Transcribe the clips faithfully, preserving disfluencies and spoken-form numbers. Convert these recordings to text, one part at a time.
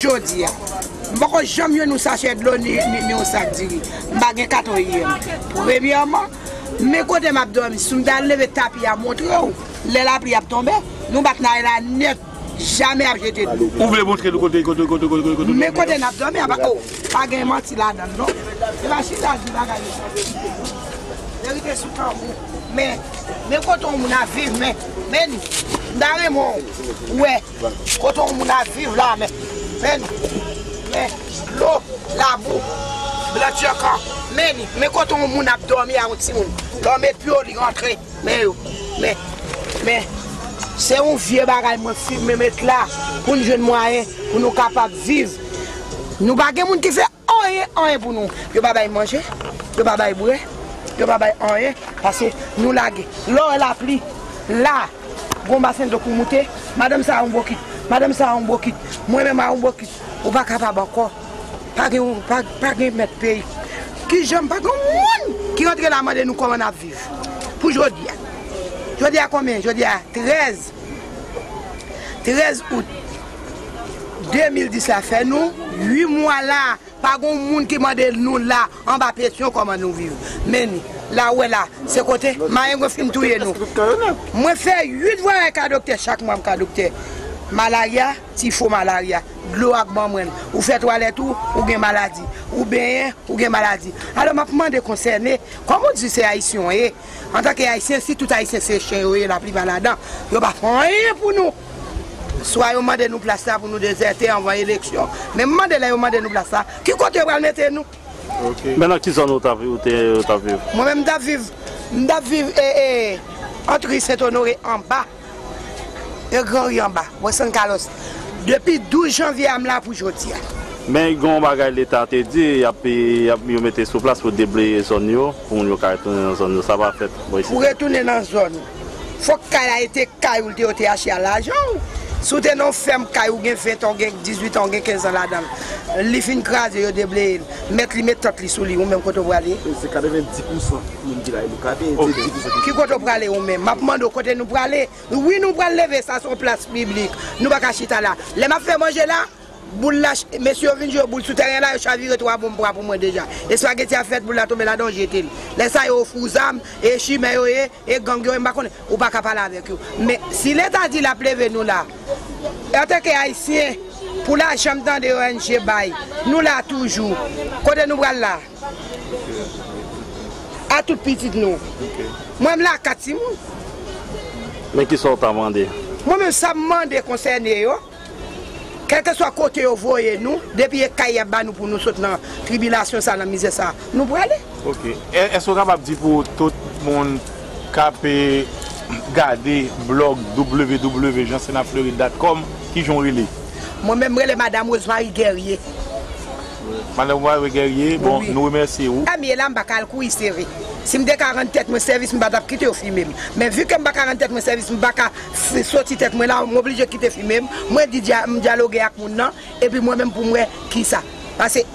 Jodi a. M poko janm jwenn yon sachè dlo ni, ni, ni yon sak diri. M pa gen kat O I M. Premyèman, men kote m ap dòmi. Si m ta leve tapi a montre w, lè lapli ap tonbe, nou bat nan la nèt, jamè ap jete dlo. Ou vle montre nou kote, kote, kote, kote, kote Men kote n ap dòmi a, pa, oh, pa gen manti ladan l, non. Se pa chita di bagay yo san verite. Verite sou tanbou. Men, men kote yon moun ap viv, men, men ni. M ta renmen w wè kote yon moun ap viv la, men, men ni. Men, dlo, labou, blan tchèkan, men ni. Men kote yon moun ap dòmi a yon timoun. Lè w met pye w, li rantre. Men yo, men, men, se yon vye bagay mwen filme met la pou n jwenn mwayen pou nou kapab viv. Nou pa gen moun ki fè anyen, anyen pou nou. Yo pa bay manje, yo pa bay bwè, yo pa bay anyen, paske nou lage. Lè w wè lapli, la, gon basen dlo pou moute, madanm sa a yon bokit, madanm sa a yon bokit, mwen menm a yon bokit, ou pa kapab ankò. Pa gen, pa, pa gen mèt peyi. Kijan pa gen moun ki rantre la mande nou kòman n ap viv pou jodi a? Jodi a konbyen? Jodi a trèz, trèz out de mil dis la fè nou uit mwa la. Pa gen moun ki mande nou la anba presyon kòman nou viv. Men ni, la ou wè la, se kote marengo fin touye nou. Mwen fè uit vwayaj ka doktè, chak mwa m ka doktè. Malarya, tifo malarya, dlo ak ban mwen l. Ou fè twalèt ou, ou gen maladi. Ou benyen, ou gen maladi. Alò m ap mande konsène, kòm ou di se ayisyen w ye, antanke ayisyen, si tout ayisyen se chen yo ye, laplipa ladan, yo pa fè anyen pou nou. Swa yo mande nou plas la pou nou dezète anvan eleksyon. Men m mande lè yo mande nou plas la, ki kote yo pral mete nou? Men nan ki zòn ou t ap, ou te, ou t ap viv? Mwen menm m t ap viv, m t ap viv e, e, ant ri Sent Onore anba e Gran Ri anba, bò San Carlos. Depi douz janvye a m la pou jodi a. Men gen yon bagay leta te di, y ap, y ap, yo mete sou plas pou debleye zòn yo, pou moun yo ka retounen nan zòn yo. Sa pa fèt bò isit. Pou retounen nan zòn ou. Fòk kay la rete kay ou l te yo te achte a lajan w. Si w te nan yon fèm kay ou gen ven tan, ou gen dizuit an, ou gen kenz an ladan l. Li fin kraze, yo debleye l. Mèt li met tant li sou li, ou menm kote w prale? Se katrevenndis pousan moun ki la e lou kate, se dis pousan ki. Ki kote w prale ou menm? M ap mande w kote nou prale. Wi, nou pral leve, sa se yon plas piblik. Nou pa ka chita la. Lè m ap fè manje la, boul la, mesye yo vin jwe boul sou tèren la, yo chavire twa bonm pwa pou mwen deja. Espageti ap fèt, boul la tonbe ladan, yo jete l. Lè sa yo ofri w zam, e chimè yo ye, e gang yo ye, m pa konnen. Ou pa ka pale avèk yo. Men, si leta di l ap leve nou la, antanke ayisyen, pou lajan m tande O N G bay, nou la toujou. Kote nou pral la? A tout pitit nou. Mwen m la kat timoun. Men kisa w ta mande? Mwen menm sa m mande konsène yo, kèlkeswa kote yo voye nou, depi e kay y ap ba nou pou nou sot nan tribilasyon sa, nan mizè sa, nou prale. Ok. Èske w kapab di pou tout moun k ap gade blòg w w w jan senap fleurit dot com, kijan w rele? Mwen menm m rele Madanm Rosemary Guerrier. Madanm Rosemary Guerrier, bon, nou remèsye ou. Sa m ye la, m pa ka al kouri sere. Si m te ka rann tèt mwen sèvis, m pa t ap kite yo fimen m. Men vi ke m pa ka rann tèt mwen sèvis, m pa ka soti tèt mwen la, m oblije kite fimen m. Mwen di dya, m dyaloge ak moun nan, epi mwen menm pou m wè kisa. Paske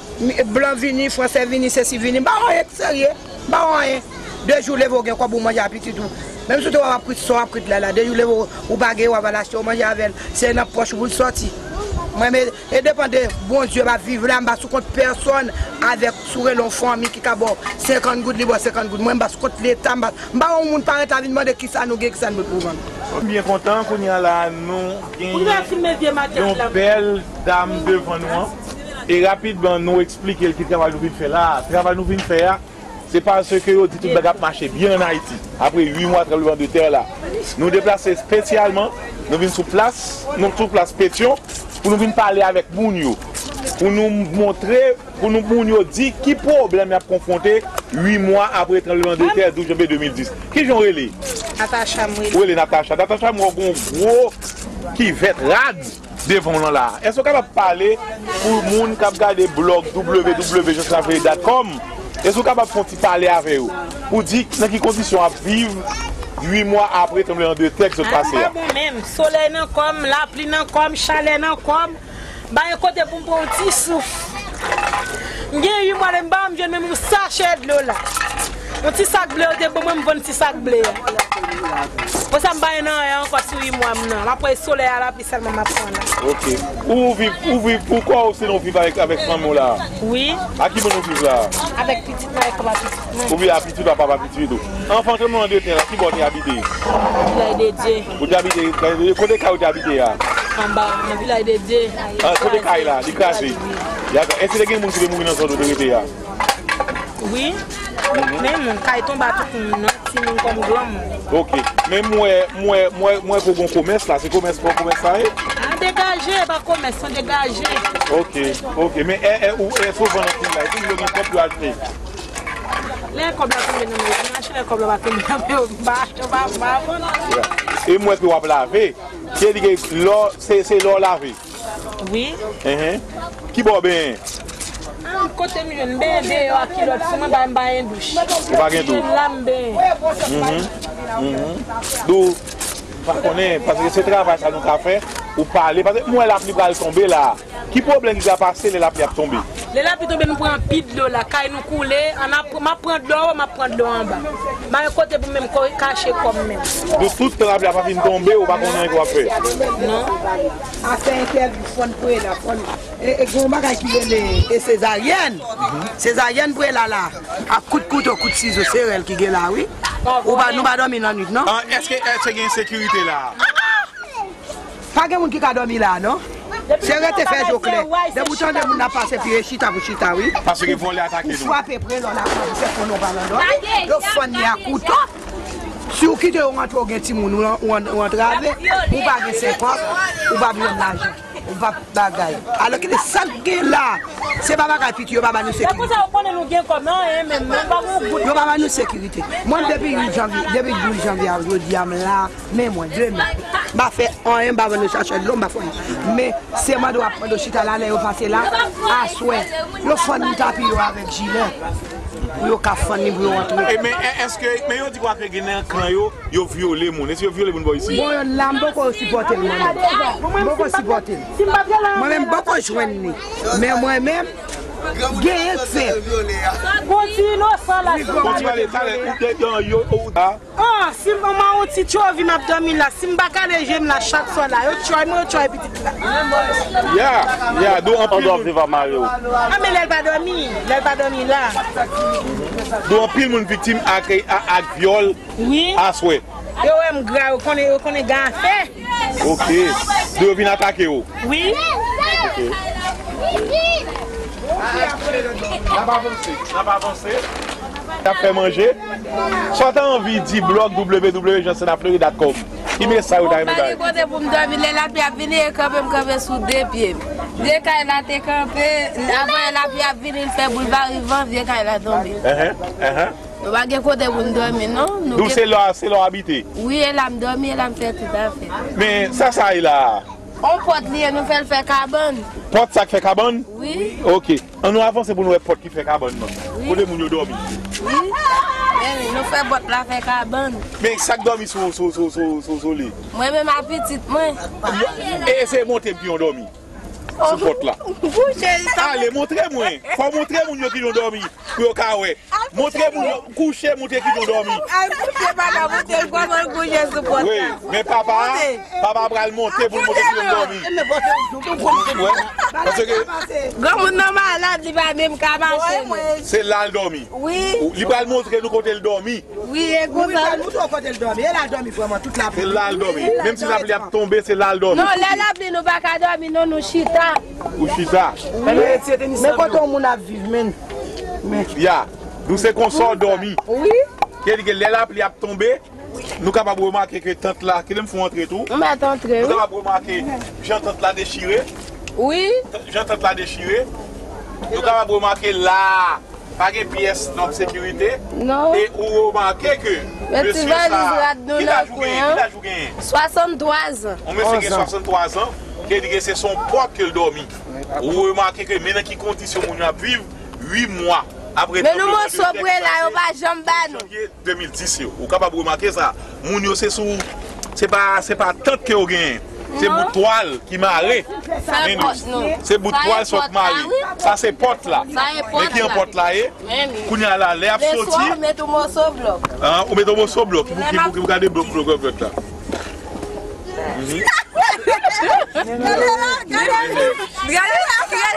blan vini, fransè vini, sesi vini, m pa wè anyen ki serye. M pa wè anyen. De jou leve w gen kòb ou manje a pitit ou. Menm si w te wè w ap kwit sa w ap kwit la la, de jou leve w pa gen w ap al achte w manje avè l. Se nan pòch ou pou l sòti. Mwen men, e depann de Bondye m ap viv la, m pa sou kont pèsonn avèk si w rele yon fanmi ki ka ba w senkant goud, li ba w senkant goud. Mwen m pa sou kont Leta, m pa, m pa wè yon moun parèt la vin mande kisa nou gen, kisa n dwe pou vann. M byen kontan kounye a la nou genyen yon bèl dam devan nou an. E rapidman nou eksplike l ki travay nou vin fè la a. Travay nou vin fè a, se paske yo di tout bagay ap mache byen ann Ayiti. Apre uit mwa tranblemanntè la, nou deplase espesyalman, nou vin sou plas, nou sou plas Petyon, pou nou vin pale avèk moun yo, pou nou montre, pou nou moun yo di ki pwoblèm y ap konfwonte uit mwa apre tranblemanntè douz janvye de mil dis. Kijan w rele? Natacha m rele. Ou rele Natacha. Natacha, m wè w gen yon gwo kivèt rad devan w lan la a. Èske w kapab pale pou moun k ap gade blòg w w w jan senap fleurit dot com? Èske w kapab fè yon ti pale avè yo pou di nan ki kondisyon w ap viv uit mwa apre tranblemanntè ki sot pase a? M pa bon menm. Solèy nan kò m, lapli nan kò m, chalè nan kò m. M pa gen kote pou m pran yon ti souf. M gen uit mwa depi m pa janm jwenn menm yon sachè dlo la. Yon ti sak ble yo te ban mwen, m vann ti sak ble a. Konsa m pa gen nan anyen ankò sou imwa m nan. M ap wè solèy a, lapli sèlman m ap pran la. Ok. Ou viv, ou viv pou kò ou, sinon ou viv avèk, avèk fanmi w la? Wi. A ki moun ou viv la? Avèk pitit mwen, avèk papa pitit mwen. Ou viv a pitit, papa, papa pitit ou. Anvan ke mwen antre tè la, ki bò w te abite? Vilaj de Dye. Ou te abite, kote kay ou te abite a? Anba, nan Vilaj de Dye. Ah, kote kay la? Li kraze. Dakò. Èske te gen moun ki te mouri nan zòn ou te rete a? Wi. Men moun, kay tonbe a tout moun, non? Timoun kòm granmoun. Ok. Men mwen, mwen, mwen, mwen pou gon komès la. Se komès pou komès sa ye? A, degaje, pa komès, se degaje. Ok, ok. Men, e, e, ou, e, souvan nan peyi la, epi yo gen kòb yo achte. Lè kòb la tonbe nan men yo, m achte, lè kòb la pa tonbe nan men yo, m pa achte, m pa, m pa vann. E mwen ke w ap lave, se li ke lò, se, se lò lave. Wi. Enhen. Ki bò w benyen? Ah, kote m jwenn benyen deyò a kilòt sou mwen, ba m pa gen douch. Ou pa gen douch? Jwenn la m benyen. Mhm. Mhm. Dou, m pa konnen, paske se travay sa nou ka fè, ou pale, paske m wè lapli pral tonbe la. Ki pwoblèm ki ka pase lè lapli ap tonbe? Lè lapli tonbe, nou pran anpil dlo la, kay nou koule, an ap, m ap pran dlo anwo, m ap pran dlo anba. M pa gen kote pou m menm ko-, kache kò m menm. Dou tout tan lapli ap ap vin tonbe, ou pa konnen anyen ke w ap fè? Non. Afè entèvyou, fò n pre la, fò n, e, e, gen yon bagay ki rele, e, sezaryèn. Sezaryèn pre la la. Ak kout kouto, kout sizo, se rèl ki gen la, wi. Ou pa, nou pa dòmi nan nwit, non? Ah, èske, èske gen sekirite la? Pa gen moun ki ka dòmi la, non? Se rete fè je w klè. Depi w tande moun ap pase, pi e chita pou chita, wi. Paske vòlè atake nou. Ou frape pre lò la, frape fè fon non pa nan dòmi. Yo fann li a kouto. Si w kite yo rantre, w gen timoun, ou an-, ou an-, ou antrave, ou pa gen senkòb, ou pa jwenn lajan, ou pa bagay. Alò, kite sa k gen la. Se pa bagay piti, yo pa ba nou sekirite. Se konsa yo konnen nou gen kòb nan, en, menm, menm pa gon goud. Yo pa ba nou sekirite. Mwen, depi uit janvye, depi douz janvye a jodi a, m la, men mwen, de men. M pa fè anyen, m pa vann yon sachè dlo, m pa fè anyen. Men, se mande w ap mande w chita la, lè yo pase la, aswè, yo fann nou tapi yo avèk jilè. Pou yo ka fann li, pou yo antre. E, men, e, èske, men yo di kwa ke gen nan klan yo, yo vyole moun. Èske yo vyole moun bò isit? Bon, youn la, m poko sipòte l, mwen menm. M poko sipòte l. Mwen menm, m poko jwenn li. Men mwen menm, genyen k fè. Bon, ti inosan la, si m pa... Bon, ti pale, talè, ou te dan yo, ou ta. Ah, si m, mwen, yon ti tchovi, m ap dòmi la. Si m pa kale je m la, chak swa la, yo tchoy mwen, yo tchoy pitit la. Ya, ya, dou anpil moun. An, men lè l pa dòmi, lè l pa dòmi la. Dou anpil moun viktim ak, a-, ak vyòl. Wi. Aswè. Yo wè m gra, yo konnen, yo konnen gen afè. Ok. Dou yo vin atake w. Wi. Ok. N ap avanse, n ap avanse. N ap fè manje. Sa w ta anvi di blòg w w w jan sena florida dot com? Ki mesaj ou ta renmen bay? Mwen pa gen kote pou m dòmi. Lè lapli ap vini, e kanpe, m kanpe sou de pye m. Vye kay la te kanpe, avan lapli ap vini, l fè boul vari van, vye kay la tonbe. Enhen, enhen. Nou pa gen kote pou n dòmi, non. Nou... Dou gen... se la, se la w abite? Wi, e la m dòmi, e la m fè tout afè. Men, sa sa ye la a? On pòt li ye, nou fè l fè kabann. Pòt sa k fè kabann? Wi. Ok. An nou avanse pou nou wè pòt ki fè kabann nan. Wi. Kote moun yo dòmi? Wi. Men nou fè pòt la fè kabann. Men sa k dòmi sou, sou, sou, sou, sou, sou li? Mwen menm ak pitit mwen. E se monte epi yon dòmi sou pòt la. Kouche, li ta... Ale, montre mwen. Fò w montre moun yo ki jan w dòmi pou yo ka wè. Montre moun yo kouche, montre ki jan w dòmi. Al kouche, pa ka montre l kòman l kouche sou pòt la. Wi, men papa, papa pral monte pou l montre ki jan l dòmi. Wi, paske granmoun nan malad, li pa menm ka mache, non. Se la l dòmi. Wi. Li pral montre nou kote l dòmi. Wi, e konsa. Wi, pral montre w kote l dòmi. E la l dòmi vrèman tout lapli. Se la l dòmi. Menm si lapli ap tonbe, se la l dòmi. Non, lè lapli nou pa ka dòmi, non, nou chita. Ou chita. Men kote yon moun ap viv, men. Men. Ya. Nou se konsa w dòmi. Wi. Kè di ke lè lapli ap tonbe, nou kapab remake ke tant la, kite m fè w antre tou. M mèt antre, wi. Nou kapab remake jan tant la dechire. Wi. Jan tant la dechire. Nou kapab remake la, pa gen pyès nòm sekirite. Non. E ou remake ke mesye sa, ki laj ou genyen? Ki laj ou genyen? Swasanntwa zan. Yon mesye gen swasanntwa zan, kè di ke se sou pòt ke l dòmi. Ou remake ke men nan ki kondisyon moun yo ap viv uit mwa apre tranblemanntè ki pase janvye de mil dis yo. Ou kapab remake sa. Moun yo se sou, se pa, se pa tant ke yo genyen. Se bout twal ki mare. Men nou, se bout twal sa k mare. Sa se pòt la. Men ki an pòt la ye? Kounye a la, lè y ap soti, ou met yon moso blòk. Ou met yon moso blòk. Ki pou, ki pou, ki pou gade blòk, blòk, blòk la. Mhm. Gade la, gade la.